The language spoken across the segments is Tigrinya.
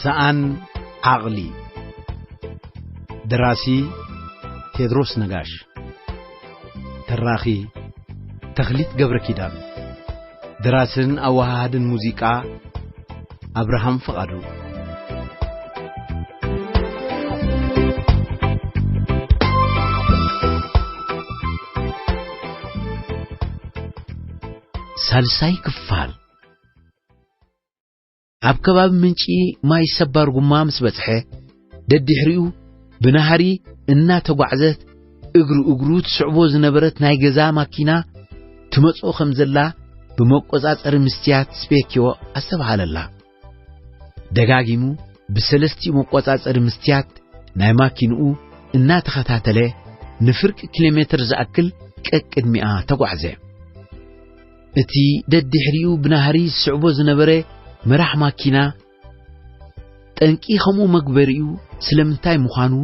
ሰኣን ዓቕሊ። ደራሲ ቴድሮስ ነጋሽ። ተራኺ ተኽሊት ገብረ ኪዳን። ደራስን ኣወሃሃድን ሙዚቃ ኣብርሃም ፍቓዱ። ሳልሳይ ክፋል። ኣብ ከባቢ ምንጪ ማይ ሰባር ጉማ ምስ በጽሐ፣ ደድሕሪኡ ብናህሪ እናተጓዕዘት እግሪ እግሩ ትስዕቦ ዝነበረት ናይ ገዛ ማኪና ትመጽኦ ከም ዘላ ብመቆጻጸሪ ምስትያት ስፔኪዮ ኣስተብሃለላ። ደጋጊሙ ብሰለስቲኡ መቆጻጸሪ ምስትያት ናይ ማኪንኡ እናተኸታተለ ንፍርቂ ኪሎ ሜትር ዝኣክል ቀቅድሚኣ ተጓዕዘ። እቲ ደድሕሪኡ ብናህሪ ዝስዕቦ ዝነበረ መራሕ ማኪና ጠንቂ ከምኡ መግበሪኡ ስለምንታይ ምዃኑ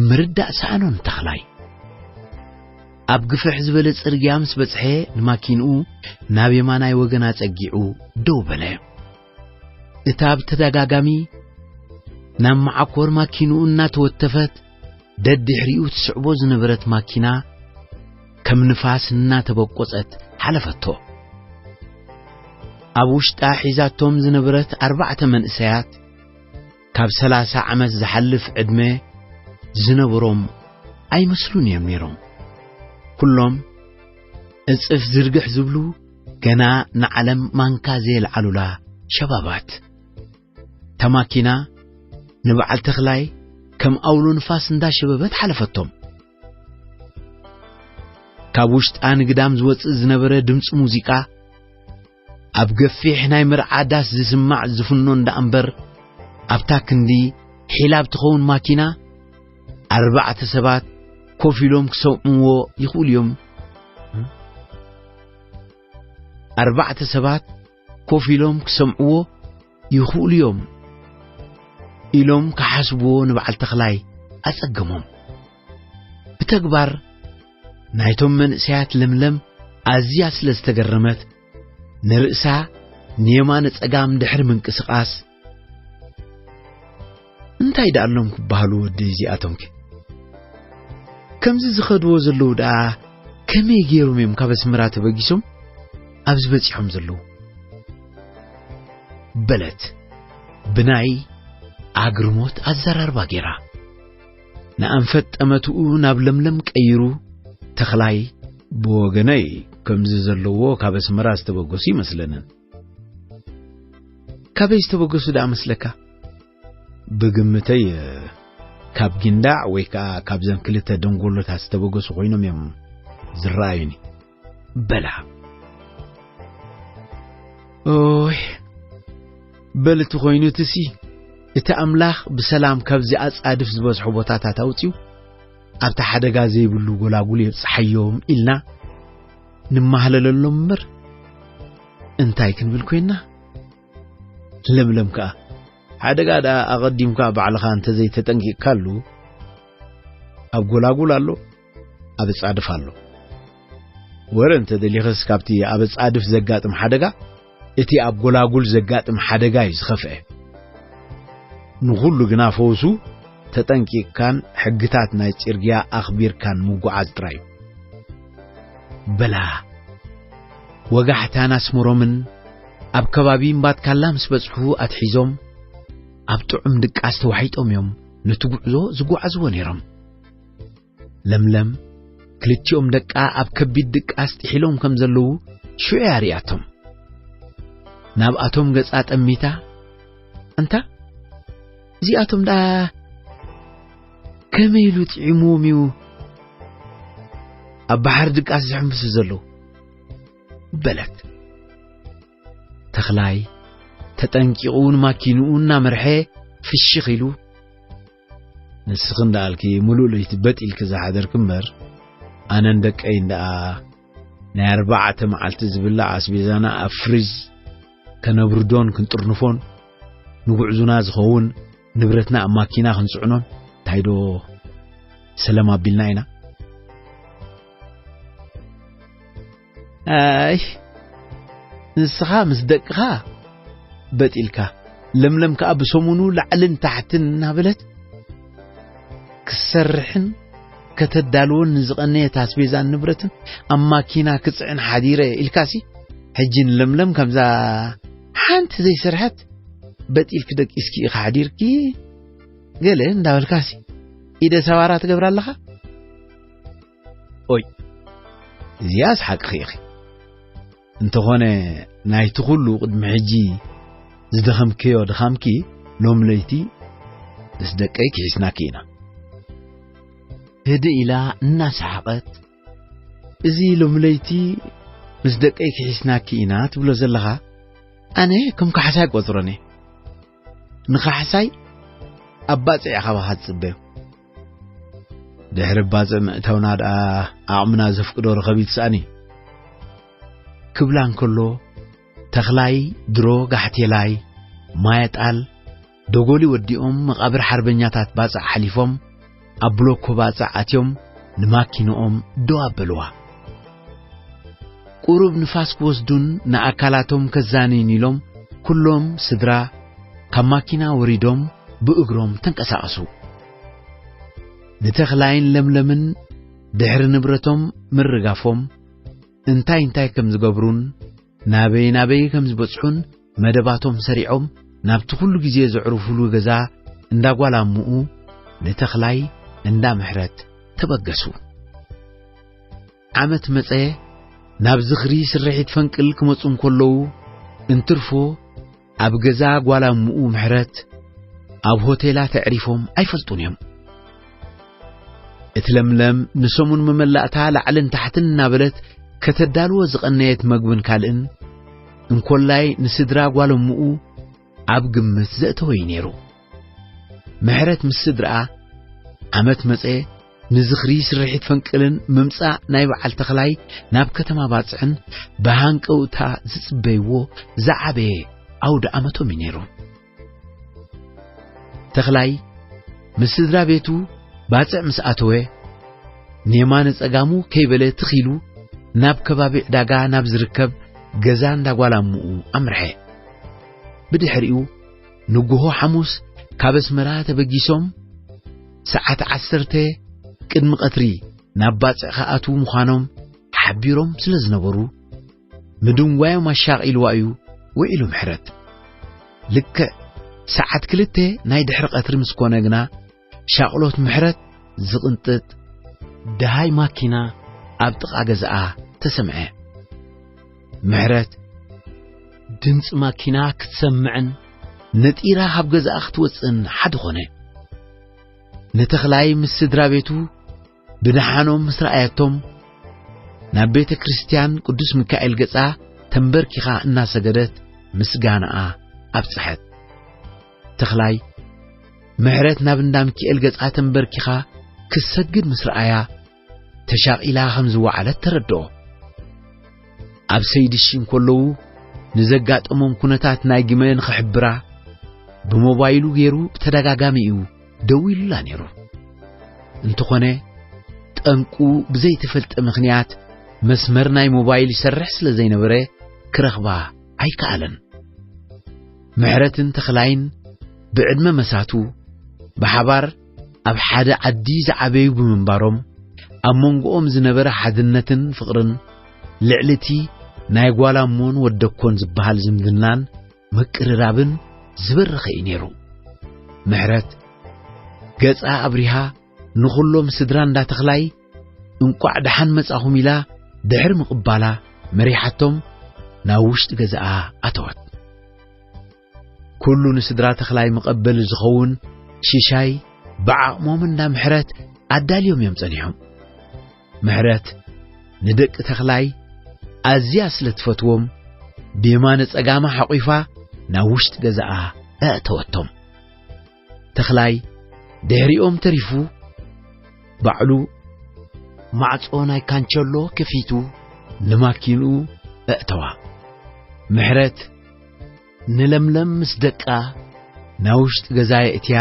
ምርዳእ ሰኣኖ ንተኽላይ። ኣብ ግፍሕ ዝበለ ጽርግያ ምስ በጽሐ ንማኪንኡ ናብ የማናይ ወገን ኣጸጊዑ ደው በለ። እታ ብተደጋጋሚ ናብ መዓኮር ማኪንኡ እናተወተፈት ደድሕሪኡ ትስዕቦ ዝነበረት ማኪና ከም ንፋስ እናተበቆጸት ሓለፈቶ። ኣብ ውሽጣ ሒዛቶም ዝነበረት ኣርባዕተ መንእሰያት ካብ ሰላሳ ዓመት ዝሓልፍ ዕድመ ዝነበሮም ኣይመስሉን እዮም ነይሮም። ኩሎም እጽፍ ዝርግሕ ዝብሉ ገና ንዓለም ማንካ ዘየልዓሉላ ሸባባት። እታ ማኪና ንበዓል ተኽላይ ከም ኣውሎ ንፋስ እንዳሸበበት ሓለፈቶም። ካብ ውሽጣ ንግዳም ዝወጽእ ዝነበረ ድምጺ ሙዚቃ ኣብ ገፊሕ ናይ መርዓ ዳስ ዝስማዕ ዝፍኖ እንዳ እምበር፣ ኣብታ ክንዲ ሒላብ ትኸውን ማኪና ኣርባዕተ ሰባት ኮፍ ኢሎም ክሰምዕዎ ይኽእሉ እዮም። ኣርባዕተ ሰባት ኮፍ ኢሎም ክሰምዕዎ ይኽእሉ እዮም ኢሎም ክሓስብዎ ንበዓል ተኽላይ ኣጸገሞም። ብተግባር ናይቶም መንእሰያት ለምለም ኣዝያ ስለ ዝተገረመት፣ ንርእሳ ንየማነ ጸጋም ድሕሪ ምንቅስቓስ፣ "እንታይ ደኣ ኣሎም ክበሃሉ ወደይ እዚኣቶምከ? ከምዚ ዝኸድዎ ዘለዉ ደኣ ከመይ ገይሮም እዮም ካብ ኣስመራ ተበጊሶም ኣብዚ በጺሖም ዘለዉ?" በለት ብናይ ኣግርሞት ኣዘራርባ ገይራ። ንኣንፈት ጠመትኡ ናብ ለምለም ቀይሩ፣ ተኽላይ፣ "ብወገነይ ከምዚ ዘለዎ ካብ ኣስመራ ዝተበገሱ ይመስለንን። ካበይ ዝተበገሱ ደኣ መስለካ?" "ብግምተይ፣ ካብ ጊንዳዕ ወይ ከኣ ካብዘን ክልተ ደንጎሎታት ዝተበገሱ ኮይኖም እዮም ዝረኣዩኒ" በላ። ኦይ፣ በል እቲ ኮይኑ እትሲ፣ እቲ ኣምላኽ ብሰላም ካብዚ ኣጻድፍ ዝበዝሖ ቦታታት ኣውጺኡ፣ ኣብቲ ሓደጋ ዘይብሉ ጎላጉል የብጽሓዮም ኢልና ንማህለለሎም እምበር፣ እንታይ ክንብል ኮይንና? ለምለም ከኣ፣ ሓደጋ ደኣ ኣቐዲምካ ባዕልኻ እንተዘይተጠንቂቕካሉ፣ ኣብ ጎላጉል ኣሎ፣ ኣብ ጻድፍ ኣሎ። ወረ እንተ ደሊኽስ፣ ካብቲ ኣብ ጻድፍ ዘጋጥም ሓደጋ፣ እቲ ኣብ ጎላጉል ዘጋጥም ሓደጋ እዩ ዝኸፍአ። ንኹሉ ግና ፈውሱ፣ ተጠንቂቕካን ሕግታት ናይ ጽርግያ ኣኽቢርካን ምጉዓዝ ጥራይ እዩ። በላ። ወጋሕታን ኣስመሮምን ኣብ ከባቢ እምባትካላ ምስ በጽሑ ኣትሒዞም ኣብ ጥዑም ድቃስ ተዋሒጦም እዮም ነቲ ጉዕዞ ዝጓዓዝዎ ነይሮም። ለምለም ክልቲኦም ደቃ ኣብ ከቢድ ድቃስ ጥሒሎም ከም ዘለዉ ሽዑ እያ ሪኣቶም። ናብኣቶም ገጻ ጠሚታ፣ "ኣንታ እዚኣቶም ደኣ ከመይ ኢሉ ጥዒምዎም እዩ ኣብ ባሕሪ ድቃስ ዝሕምሱ ዘለዉ?" በለት። ተኽላይ ተጠንቂቑ ንማኪንኡ እናመርሐ ፍሽኽ ኢሉ፣ "ንስኽን ደኣልኪ ምሉእ ለይቲ በጥ ኢልኪ ዝሓደርኪ እምበር፣ ኣነን ደቀይን ደኣ ናይ ኣርባዕተ መዓልቲ ዝብላዕ ኣስቤዛና ኣብ ፍሪዝ ከነብርዶን ክንጥርንፎን፣ ንጉዕዙና ዝኸውን ንብረትና ኣብ ማኪና ክንጽዕኖን፣ እንታይ ዶ ሰለም ኣቢልና ኢና?" ኣይ፣ ንስኻ ምስ ደቅኻ በጥ ኢልካ፣ ለምለም ከኣ ብሰሙኑ ላዕልን ታሕትን እናበለት ክትሰርሕን ከተዳልዎን ንዝቐነየት ኣስቤዛን ንብረትን ኣብ ማኪና ክጽዕን ሓዲረ ኢልካሲ፣ ሕጂ ንለምለም ከምዛ ሓንቲ ዘይሰርሐት በጥ ኢልኪ ደቂስኪ ኢኻ ሓዲርኪ፣ ገለ እንዳበልካሲ ኢደ ሰባራ ትገብራ ኣለኻ። ኦይ፣ እዚኣስ ሓቅኺ ኢኺ። እንተኾነ ናይቲ ኩሉ ቅድሚ ሕጂ ዝደኸምክዮ ድኻምኪ ሎም ለይቲ ምስ ደቀይ ክሒስናኪ ኢና። ህድእ ኢላ እናሰሓቐት፣ እዚ ሎም ለይቲ ምስ ደቀይ ክሒስናኪ ኢና ትብሎ ዘለኻ፣ ኣነ ከም ካሕሳይ ቆጽሮን እየ። ንኻሕሳይ ኣብ ባጽዕ ኢኻ ባኻ ትጽበዮ። ድሕሪ ባጽዕ ምእታውና ደኣ ዓቕምና ዘፍቅዶ ርኸብ ይትስኣኒ። ክብላ እንከሎ፣ ተኽላይ ድሮ ጋሕቴላይ፣ ማየጣል፣ ደጎሊ ወዲኦም መቓብር ሓርበኛታት ባጽዕ ሓሊፎም፣ ኣብ ብሎኮ ባጽዕ ኣትዮም ንማኪንኦም ደው ኣበልዋ። ቁሩብ ንፋስ ክወስዱን ንኣካላቶም ከዛንዩን ኢሎም፣ ኩሎም ስድራ ካብ ማኪና ወሪዶም ብእግሮም ተንቀሳቐሱ። ንተኽላይን ለምለምን ድሕሪ ንብረቶም ምርጋፎም፣ እንታይ እንታይ ከም ዝገብሩን ናበይ ናበይ ከም ዝበጽሑን መደባቶም ሰሪዖም፣ ናብቲ ኩሉ ግዜ ዘዕርፉሉ ገዛ እንዳ ጓል ኣምኡ ንተኽላይ እንዳ ምሕረት ተበገሱ። ዓመት መጸ፣ ናብ ዝኽሪ ስርሒት ፈንቅል ክመጹ እንከለዉ፣ እንትርፎ ኣብ ገዛ ጓል ኣምኡ ምሕረት ኣብ ሆቴላት ኣዕሪፎም ኣይፈልጡን እዮም። እቲ ለምለም ንሰሙን መመላእታ ላዕልን ታሕትን እናበለት ከተዳልዎ ዝቐነየት መግብን ካልእን፣ እንኮላይ ንስድራ ጓል ኣምኡ ኣብ ግምት ዘእተወ እዩ ነይሩ። ምሕረት ምስ ስድራኣ ዓመት መጸ ንዝኽሪ ስርሒት ፈንቅልን ምምጻእ ናይ በዓል ተኽላይ ናብ ከተማ ባጽዕን ብሃንቀውታ ዝጽበይዎ ዝዓበየ ኣውደ ዓመቶም እዩ ነይሩ። ተኽላይ ምስ ስድራ ቤቱ ባጽዕ ምስ ኣተወ፣ ንየማነ ጸጋሙ ከይበለ ትኽ ኢሉ ናብ ከባቢ ዕዳጋ ናብ ዝርከብ ገዛ እንዳ ጓል ኣምኡ ኣምርሐ። ብድሕሪኡ ንግሆ ሓሙስ ካብ ኣስመራ ተበጊሶም፣ ሰዓት ዓሰርተ ቅድሚ ቀትሪ ናብ ባጽዕ ክኣትዉ ምዃኖም ሓቢሮም ስለ ዝነበሩ፣ ምድንጓዮም ኣሻቒልዋ እዩ ውዒሉ ምሕረት። ልክዕ ሰዓት ክልተ ናይ ድሕሪ ቀትሪ ምስ ኮነ ግና፣ ሻቕሎት ምሕረት ዝቕንጥጥ ደሃይ ማኪና ኣብ ጥቓ ገዛኣ ተሰምዐ። ምሕረት ድምጺ ማኪና ክትሰምዕን ነጢራ ካብ ገዛኣ ክትወጽእን ሓደ ኾነ። ንተኽላይ ምስ ስድራ ቤቱ ብደሓኖም ምስ ረኣየቶም፣ ናብ ቤተ ክርስቲያን ቅዱስ ሚካኤል ገጻ ተንበርኪኻ እናሰገደት ምስጋናኣ ኣብጽሐት። ተኽላይ፣ ምሕረት ናብ እንዳ ሚካኤል ገጻ ተንበርኪኻ ክትሰግድ ምስ ረኣያ፣ ተሻቒላ ከም ዝወዓለት ተረድኦ። ኣብ ሰይድሺ እንከለዉ ንዘጋጠሞም ኩነታት ናይ ግመ ንኽሕብራ፣ ብሞባይሉ ገይሩ ብተደጋጋሚ እዩ ደዊሉላ ነይሩ። እንተኾነ፣ ጠንቁ ብዘይተፈልጠ ምኽንያት መስመር ናይ ሞባይል ይሰርሕ ስለ ዘይነበረ፣ ክረኽባ ኣይከኣለን። ምሕረትን ተኽላይን ብዕድመ መሳቱ ብሓባር ኣብ ሓደ ዓዲ ዝዓበዩ ብምንባሮም፣ ኣብ መንጎኦም ዝነበረ ሓድነትን ፍቕርን ልዕሊ እቲ ናይ ጓል ኣሞን ወደኮን ዝበሃል ዝምድናን ምቅርራብን ዝበረኸ እዩ ነይሩ። ምሕረት ገጻ ኣብሪሃ ንኹሎም ስድራ እንዳ ተኽላይ እንቋዕ ደሓን መጻኹም ኢላ ድሕሪ ምቕባላ መሪሓቶም ናብ ውሽጢ ገዛኣ ኣተወት። ኩሉ ንስድራ ተኽላይ መቐበሊ ዝኸውን ሽሻይ ብዓቕሞም እንዳ ምሕረት ኣዳልዮም እዮም ጸኒሖም። ምሕረት ንደቂ ተኽላይ ኣዝያ ስለ ትፈትዎም፣ ብየማነ ጸጋማ ሓቑፋ ናብ ውሽጢ ገዛኣ ኣእተወቶም። ተኽላይ ድሕሪኦም ተሪፉ፣ ባዕሉ ማዕጾ ናይ ካንቸሎ ከፊቱ ንማኪንኡ ኣእተዋ። ምሕረት ንለምለም ምስ ደቃ ናብ ውሽጢ ገዛ የእትያ፣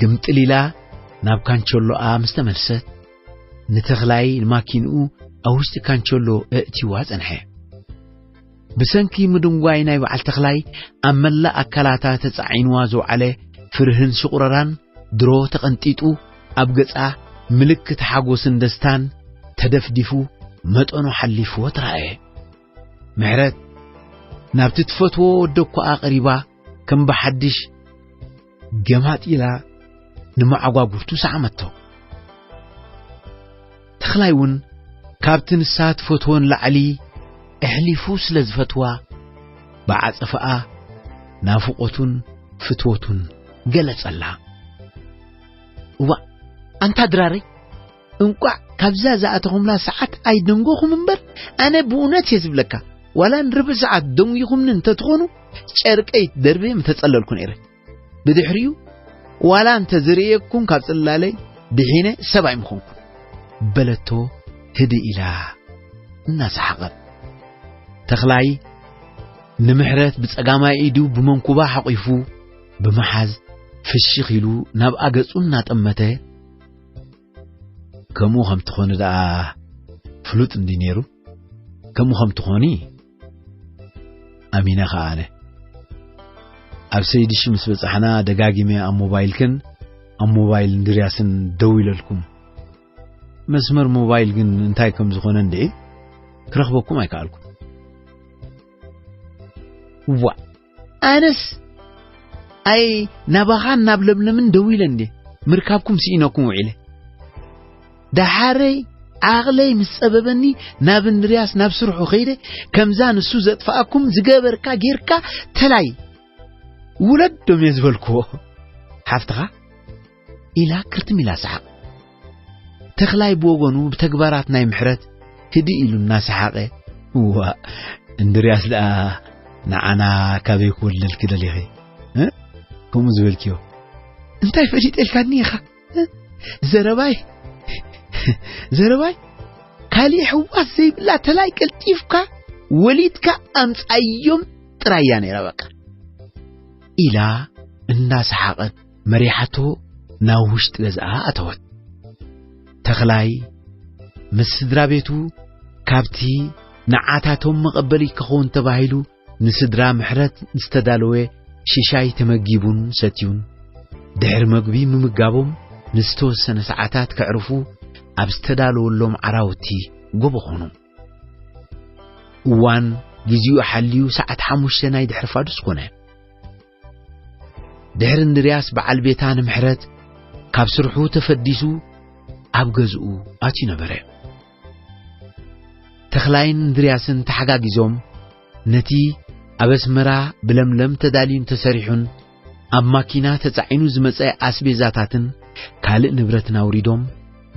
ግምጥል ኢላ ናብ ካንቸሎኣ ምስ ተመልሰት፣ ንተኽላይ ንማኪንኡ ኣብ ውሽጢ ካንቸሎ ኣእትይዋ ጸንሐ። ብሰንኪ ምድንጓይ ናይ በዓል ተኽላይ ኣብ መላእ ኣካላታ ተጻዒንዋ ዝወዓለ ፍርህን ሽቑረራን ድሮ ተቐንጢጡ፣ ኣብ ገጻ ምልክት ሓጎስን ደስታን ተደፍዲፉ፣ መጠኑ ሓሊፍዎ ተራእየ። ምሕረት ናብቲ ትፈትዎ ወደ እኳ ቀሪባ፣ ከም ብሓድሽ ገማጢላ ንመዓጓጉርቱ ሰዓመቶ። ተኽላይ እውን ካብቲ ንሳ ትፈትዎ ንላዕሊ ኣሕሊፉ ስለ ዝፈትዋ፣ ብዓጸፋኣ ናፍቖቱን ፍትወቱን ገለጸላ። እዋእ፣ ኣንታ ድራረይ፣ እንቋዕ ካብዛ ዝኣተኹምላ ሰዓት ኣይደንጎኹም እምበር፣ ኣነ ብእውነት እየ ዝብለካ፣ ዋላ ንርብዒ ሰዓት ደንጊኹምኒ እንተትኾኑ፣ ጨርቀይ ደርብየ ምተጸለልኩ ነይረ። ብድሕሪኡ፣ ዋላ እንተ ዝርእየኩም ካብ ጽላለይ ድሒነ ሰብ ኣይምኾንኩን፣ በለቶ ህድእ ኢላ እናሰሓቐት። ተኽላይ ንምሕረት ብጸጋማይ ኢዱ ብመንኩባ ሓቒፉ ብምሓዝ፣ ፍሽኽ ኢሉ ናብኣ ገጹ እናጠመተ፣ ከምኡ ከም ትኾኒ ደኣ ፍሉጥ እንዲ ነይሩ? ከምኡ ከም ትኾኒ ኣሚነ ኸኣ ኣነ። ኣብ ሰይድሽ ምስ በጻሕና ደጋጊመ ኣብ ሞባይልክን ኣብ ሞባይል እንድርያስን ደዊለልኩም። መስመር ሞባይል ግን እንታይ ከም ዝኾነ እንድዒ ክረኽበኩም ኣይከኣልኩን። ዋእ፣ ኣነስ ኣይ ናባኻን ናብ ለምለምን ደዊለ እንዴ ምርካብኩም ስኢነኩም ውዒለ። ደሓረይ ዓቕለይ ምስ ጸበበኒ ናብ እንድርያስ ናብ ስርሑ ከይደ፣ ከምዛ ንሱ ዘጥፍኣኩም ዝገበርካ ጌርካ ተላይ ውለዶም እየ ዝበልክዎ። ሓፍትኻ ኢላ ክርትም ኢላ ሰሓቕ። ተኽላይ ብወገኑ ብተግባራት ናይ ምሕረት ህድእ ኢሉ እናሰሓቐ፣ "እዋእ፣ እንድርያስ ደኣ ንዓና ካበይ ክወልደልኪ ደሊኺ? እ? ከምኡ ዝበልክዮ? እንታይ ፈሊጠልካኒ ኢኻ? እ? ዘረባይ፣ ዘረባይ፣ ካሊእ ሕዋስ ዘይብላ ተላይ ቀልጢፍካ ወሊድካ ኣምጻዮም ጥራይ እያ ነይራ በቃ።" ኢላ እናሰሓቐት መሪሓቶ ናብ ውሽጢ ገዝኣ ኣተወት። ተኽላይ ምስ ስድራ ቤቱ ካብቲ ንዓታቶም መቐበሊ ክኸውን ተባሂሉ ንስድራ ምሕረት ዝተዳለወ ሽሻይ ተመጊቡን ሰትዩን፣ ድሕሪ መግቢ ምምጋቦም ንዝተወሰነ ሰዓታት ከዕርፉ ኣብ ዝተዳለወሎም ዓራውቲ ጎቦ ኾኑ። እዋን ግዜኡ ሓልዩ ሰዓት ሓሙሽተ ናይ ድሕሪ ፋዱስ ኮነ። ድሕሪ እንድርያስ በዓል ቤታ ንምሕረት ካብ ስርሑ ተፈዲሱ ኣብ ገዝኡ ኣትዩ ነበረ። ተኽላይን እንድርያስን ተሓጋጊዞም ነቲ ኣብ ኣስመራ ብለምለም ተዳልዩን ተሰሪሑን ኣብ ማኪና ተጻዒኑ ዝመጸ ኣስቤዛታትን ካልእ ንብረትን ኣውሪዶም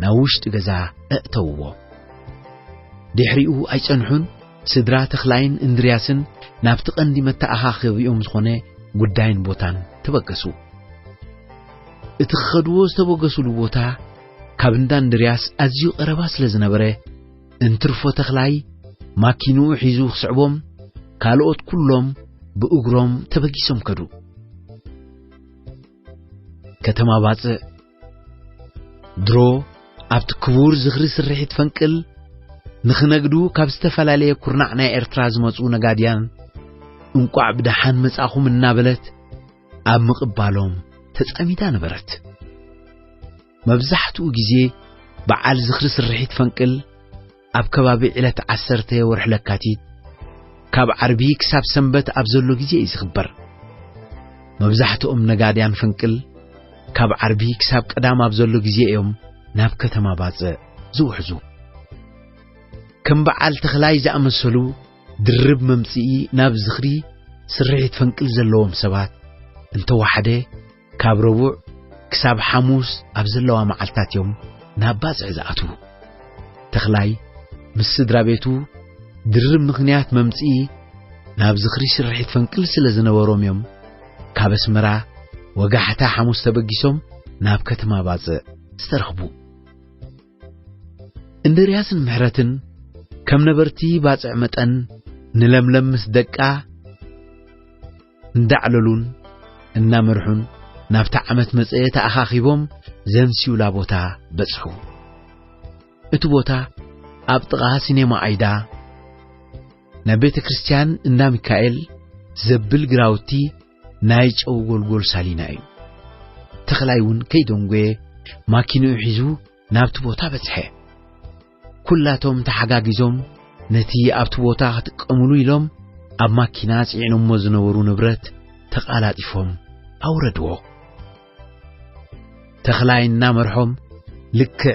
ናብ ውሽጢ ገዛ ኣእተውዎ። ድሕሪኡ ኣይጸንሑን፣ ስድራ ተኽላይን እንድርያስን ናብቲ ቀንዲ መተኣኻኸቢኦም ዝኾነ ጉዳይን ቦታን ተበገሱ። እቲ ክኸድዎ ዝተበገሱሉ ቦታ ካብ እንዳ እንድርያስ ኣዝዩ ቀረባ ስለ ዝነበረ፣ እንትርፎ ተኽላይ ማኪንኡ ሒዙ ክስዕቦም፣ ካልኦት ኩሎም ብእግሮም ተበጊሶም ከዱ። ከተማ ባጽዕ ድሮ ኣብቲ ክቡር ዝኽሪ ስርሒት ፈንቅል ንኽነግዱ ካብ ዝተፈላለየ ኩርናዕ ናይ ኤርትራ ዝመጹ ነጋድያን፣ "እንቋዕ ብደሓን መጻኹም" እናበለት ኣብ ምቕባሎም ተጸሚዳ ነበረት። መብዛሕትኡ ግዜ በዓል ዝኽሪ ስርሒት ፈንቅል ኣብ ከባቢ ዕለት ዓሰርተ ወርሒ ለካቲት ካብ ዓርቢ ክሳብ ሰንበት ኣብ ዘሎ ግዜ እዩ ዝኽበር። መብዛሕትኦም ነጋድያን ፈንቅል ካብ ዓርቢ ክሳብ ቀዳም ኣብ ዘሎ ግዜ እዮም ናብ ከተማ ባጽዕ ዝውሕዙ። ከም በዓል ተኽላይ ዝኣመሰሉ ድርብ መምጽኢ ናብ ዝኽሪ ስርሒት ፈንቅል ዘለዎም ሰባት እንተወሓደ ካብ ረቡዕ ክሳብ ሓሙስ ኣብ ዘለዋ መዓልታት እዮም ናብ ባጽዕ ዝኣትዉ። ተኽላይ ምስ ስድራ ቤቱ ድርብ ምኽንያት መምጽኢ ናብ ዝኽሪ ስርሒት ፈንቅል ስለ ዝነበሮም እዮም ካብ ኣስመራ ወጋሕታ ሓሙስ ተበጊሶም ናብ ከተማ ባጽዕ ዝተረኽቡ። እንድርያስን ምሕረትን ከም ነበርቲ ባጽዕ መጠን ንለምለም ምስ ደቃ እንዳዕለሉን እናመርሑን ናብታ ዓመት መጸ ተኣኻኺቦም ዘምስዩላ ቦታ በጽሑ። እቲ ቦታ ኣብ ጥቓ ሲኔማ ኣይዳ ናብ ቤተ ክርስቲያን እንዳ ሚካኤል ዘብል ግራውቲ ናይ ጨው ጎልጎል ሳሊና እዩ። ተኽላይ እውን ከይደንጎየ ማኪንኡ ሒዙ ናብቲ ቦታ በጽሐ። ኩላቶም ተሓጋጊዞም ነቲ ኣብቲ ቦታ ክጥቀምሉ ኢሎም ኣብ ማኪና ጽዒኖሞ ዝነበሩ ንብረት ተቓላጢፎም ኣውረድዎ። ተኽላይ እናመርሖም ልክዕ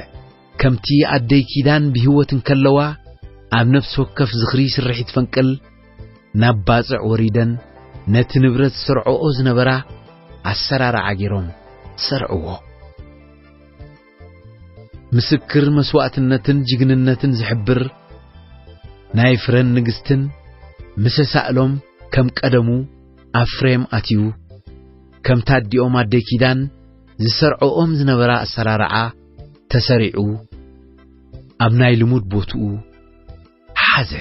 ከምቲ ኣደይ ኪዳን ብህይወት እንከለዋ ኣብ ነፍሲ ወከፍ ዝኽሪ ስርሒት ፈንቅል ናብ ባጽዕ ወሪደን ነቲ ንብረት ዝሰርዐኦ ዝነበራ ኣሰራርዓ ገይሮም ሰርዕዎ። ምስክር መስዋእትነትን ጅግንነትን ዝሕብር ናይ ፍረን ንግስትን ምሰሳእሎም ከም ቀደሙ ኣብ ፍሬም ኣትዩ፣ ከምታ ኣዲኦም ኣደይ ኪዳን ዝሰርዐኦም ዝነበራ ኣሰራርዓ ተሰሪዑ ኣብ ናይ ልሙድ ቦትኡ ሓዘ።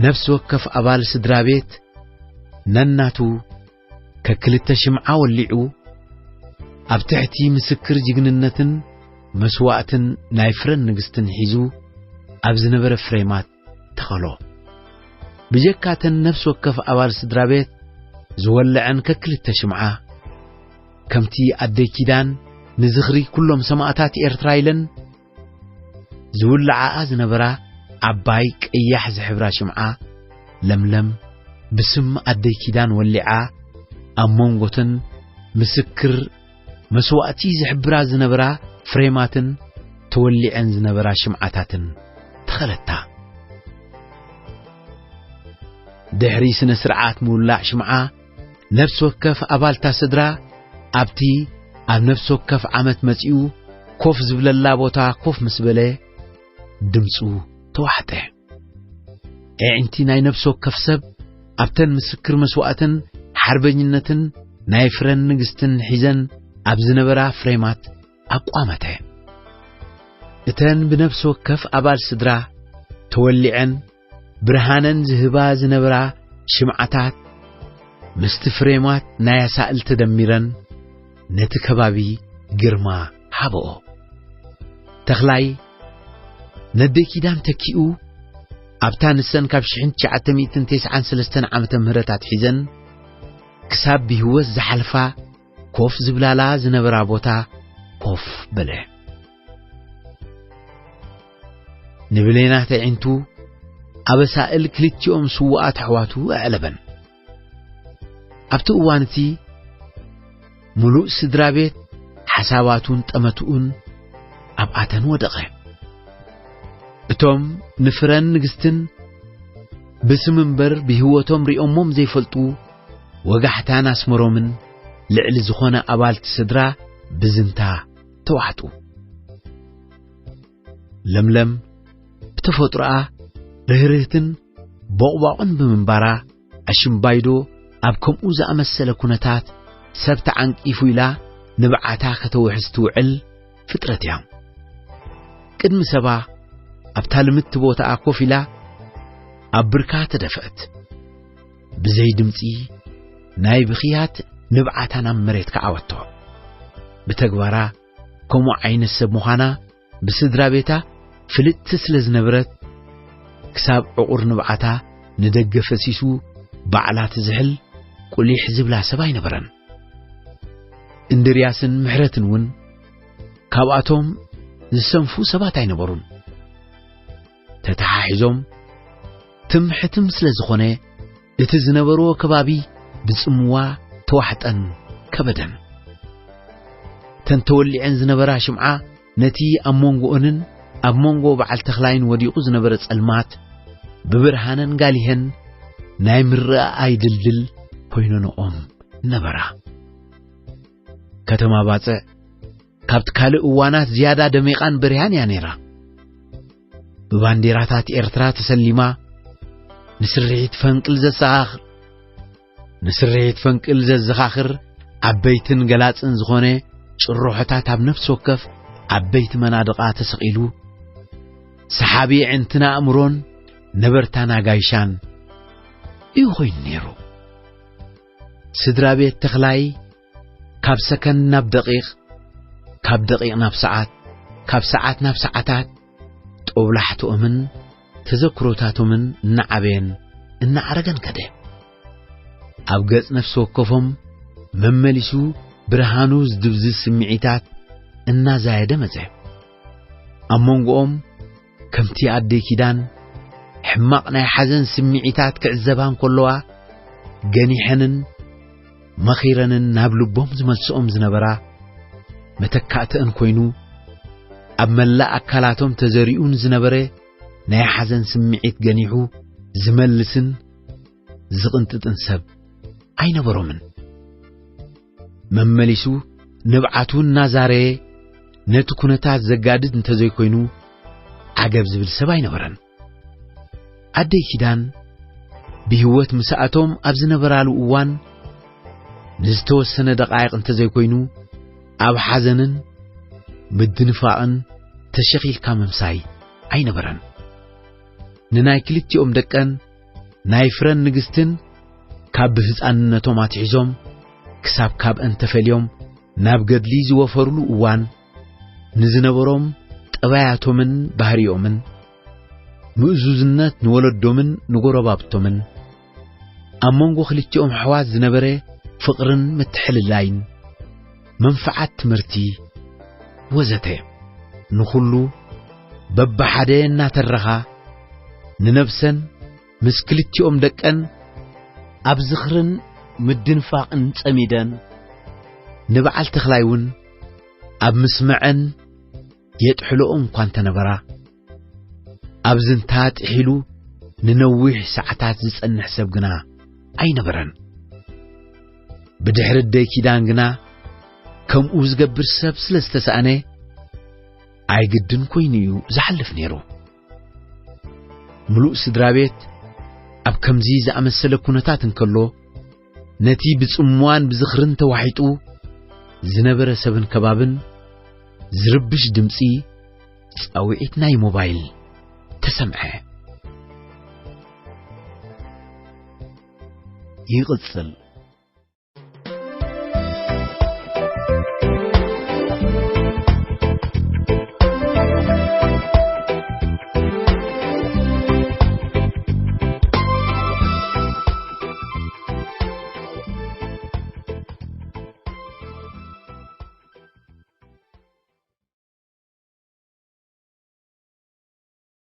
ነፍሲ ወከፍ ኣባል ስድራ ቤት ነናቱ ከክልተ ሽምዓ ወሊዑ ኣብ ትሕቲ ምስክር ጅግንነትን መስዋእትን ናይ ፍረን ንግስትን ሒዙ ኣብ ዝነበረ ፍሬማት ተኸሎ። ብጀካተን ነፍሲ ወከፍ ኣባል ስድራ ቤት ዝወለዐን ከክልተ ሽምዓ፣ ከምቲ ኣደይ ኪዳን ንዝኽሪ ኩሎም ሰማእታት ኤርትራ ኢለን ዝውልዓኣ ዝነበራ ዓባይ ቀያሕ ዝሕብራ ሽምዓ፣ ለምለም ብስም ኣደይ ኪዳን ወሊዓ ኣብ መንጎተን ምስክር መስዋእቲ ዝሕብራ ዝነበራ ፍሬማትን ተወሊዐን ዝነበራ ሽምዓታትን ተኸለታ። ድሕሪ ስነ ስርዓት ምውላዕ ሽምዓ፣ ነፍሲ ወከፍ ኣባልታ ስድራ ኣብቲ ኣብ ነፍሲ ወከፍ ዓመት መጺኡ ኮፍ ዝብለላ ቦታ ኮፍ ምስ በለ፣ ድምጹ ተዋሕጠ። ኣዒንቲ ናይ ነፍሲ ወከፍ ሰብ ኣብተን ምስክር መስዋእትን ሓርበኝነትን ናይ ፍረን ንግስትን ሒዘን ኣብ ዝነበራ ፍሬማት ኣቋመተ። እተን ብነፍሲ ወከፍ ኣባል ስድራ ተወሊዐን ብርሃነን ዝህባ ዝነበራ ሽምዓታት ምስቲ ፍሬማት ናይ ኣሳእል ተደሚረን ነቲ ከባቢ ግርማ ሃበኦ። ተኽላይ ነደይ ኪዳን ተኪኡ ኣብታ ንሰን ካብ ሽሕን ትሽዓተ ሚእትን ተስዓን ሰለስተን ዓመተ ምህረት ኣትሒዘን ክሳብ ብህይወት ዝሓልፋ ኮፍ ዝብላላ ዝነበራ ቦታ ኮፍ በለ። ንብሌናት ኣዒንቱ ኣብ ኣሳእል ክልቲኦም ስዉኣት ኣሕዋቱ ኣዕለበን። ኣብቲ እዋን እቲ ምሉእ ስድራ ቤት ሓሳባቱን ጠመትኡን ኣብኣተን ወደቐ። እቶም ንፍረን ንግስትን ብስም እምበር ብህይወቶም ሪኦሞም ዘይፈልጡ ወጋሕታን ኣስመሮምን ልዕሊ ዝኾነ ኣባልቲ ስድራ ብዝንታ ተዋሕጡ። ለምለም ብተፈጥሮኣ ርህርህትን ቦቕቧቕን ብምንባራ፣ ኣሽምባይዶ ኣብ ከምኡ ዝኣመሰለ ኩነታት ሰብ ተዓንቂፉ ኢላ ንብዓታ ከተውሕዝ ትውዕል ፍጥረት እያ። ቅድሚ ሰባ ኣብታ ልምድቲ ቦታኣ ኮፍ ኢላ ኣብ ብርካ ተደፍአት። ብዘይ ድምጺ ናይ ብኽያት ንብዓታ ናብ መሬት ከዓወቶ። ብተግባራ ከምኡ ዓይነት ሰብ ምዃና ብስድራ ቤታ ፍልጥቲ ስለ ዝነበረት፣ ክሳብ ዕቑር ንብዓታ ንደገ ፈሲሱ ባዕላ ትዝሕል ቁሊሕ ዝብላ ሰብ ኣይነበረን። እንድርያስን ምሕረትን እውን ካብኣቶም ዝሰንፉ ሰባት ኣይነበሩን። ተተሓሒዞም ትም ሕትም ስለ ዝኾነ፣ እቲ ዝነበርዎ ከባቢ ብጽምዋ ተዋሕጠን ከበደን። እተን ተወሊዐን ዝነበራ ሽምዓ ነቲ ኣብ መንጎኦንን ኣብ መንጎ በዓል ተኽላይን ወዲቑ ዝነበረ ጸልማት ብብርሃነን ጋሊሀን ናይ ምርኣኣይ ድልድል ኮይነንኦም ነበራ። ከተማ ባጽዕ ካብቲ ካልእ እዋናት ዝያዳ ደሚቓን በሪሃን እያ ነይራ። ብባንዲራታት ኤርትራ ተሰሊማ፣ ንስርሒት ፈንቅል ዘዘኻኽር፣ ንስርሒት ፈንቅል ዘዘኻኽር ዓበይትን ገላጽን ዝኾነ ጭርሖታት ኣብ ነፍሲ ወከፍ ዓበይቲ መናድቓ ተሰቒሉ፣ ሰሓቢ ኣዕንትና ኣእምሮን ነበርታና ጋይሻን እዩ ኮይኑ ነይሩ። ስድራ ቤት ተኽላይ ካብ ሰከንድ ናብ ደቂቕ፣ ካብ ደቂቕ ናብ ሰዓት፣ ካብ ሰዓት ናብ ሰዓታት ጦብላሕትኦምን ተዘክሮታቶምን እናዓበየን እናዓረገን ከደ። ኣብ ገጽ ነፍሲ ወከፎም መመሊሱ ብርሃኑ ዝድብዝዝ ስምዒታት እናዛየደ መጸ። ኣብ መንጎኦም ከምቲ ኣደይ ኪዳን ሕማቕ ናይ ሓዘን ስምዒታት ክዕዘባ እንከለዋ፣ ገኒሐንን መኺረንን ናብ ልቦም ዝመልስኦም ዝነበራ መተካእተአን ኮይኑ፣ ኣብ መላእ ኣካላቶም ተዘሪኡ ንዝነበረ ናይ ሓዘን ስምዒት ገኒሑ ዝመልስን ዝቕንጥጥን ሰብ ኣይነበሮምን። መመሊሱ ንብዓቱ እናዛረየ ነቲ ኩነታት ዘጋድድ እንተዘይኮይኑ ዓገብ ዝብል ሰብ ኣይነበረን። ኣደይ ኪዳን ብህይወት ምስኣቶም ኣብ ዝነበራሉ እዋን ንዝተወሰነ ደቓይቕ እንተዘይኮይኑ ኣብ ሓዘንን ምድንፋቕን ተሸኺልካ ምምሳይ ኣይነበረን። ንናይ ክልቲኦም ደቀን ናይ ፍረን ንግስትን ካብ ብህፃንነቶም ኣትሒዞም ክሳብ ካብአን ተፈልዮም ናብ ገድሊ ዝወፈሩሉ እዋን ንዝነበሮም ጠባያቶምን ባህሪኦምን ምእዙዝነት ንወለዶምን ንጎረባብቶምን ኣብ መንጎ ክልቲኦም ኣሕዋት ዝነበረ ፍቕርን ምትሕልላይን መንፍዓት ትምህርቲ ወዘተ ንኹሉ በብሓደ እናተረኻ ንነብሰን ምስ ክልቲኦም ደቀን ኣብ ዝኽርን ምድንፋቕን ጸሚደን ንበዓል ተኽላይ እውን ኣብ ምስመዐን የጥሕልኦ እኳ እንተነበራ ኣብ ዝንታ ጥሒሉ ንነዊሕ ሰዓታት ዝጸንሕ ሰብ ግና ኣይነበረን። ብድሕሪ ደይ ኪዳን ግና ከምኡ ዝገብር ሰብ ስለ ዝተሳእነ ኣይግድን ኮይኑ እዩ ዝሓልፍ ነይሩ። ምሉእ ስድራ ቤት ኣብ ከምዚ ዝኣመሰለ ኩነታት እንከሎ ነቲ ብጽምዋን ብዝኽርን ተዋሒጡ ዝነበረ ሰብን ከባብን ዝርብሽ ድምጺ ጻውዒት ናይ ሞባይል ተሰምዐ። ይቕጽል።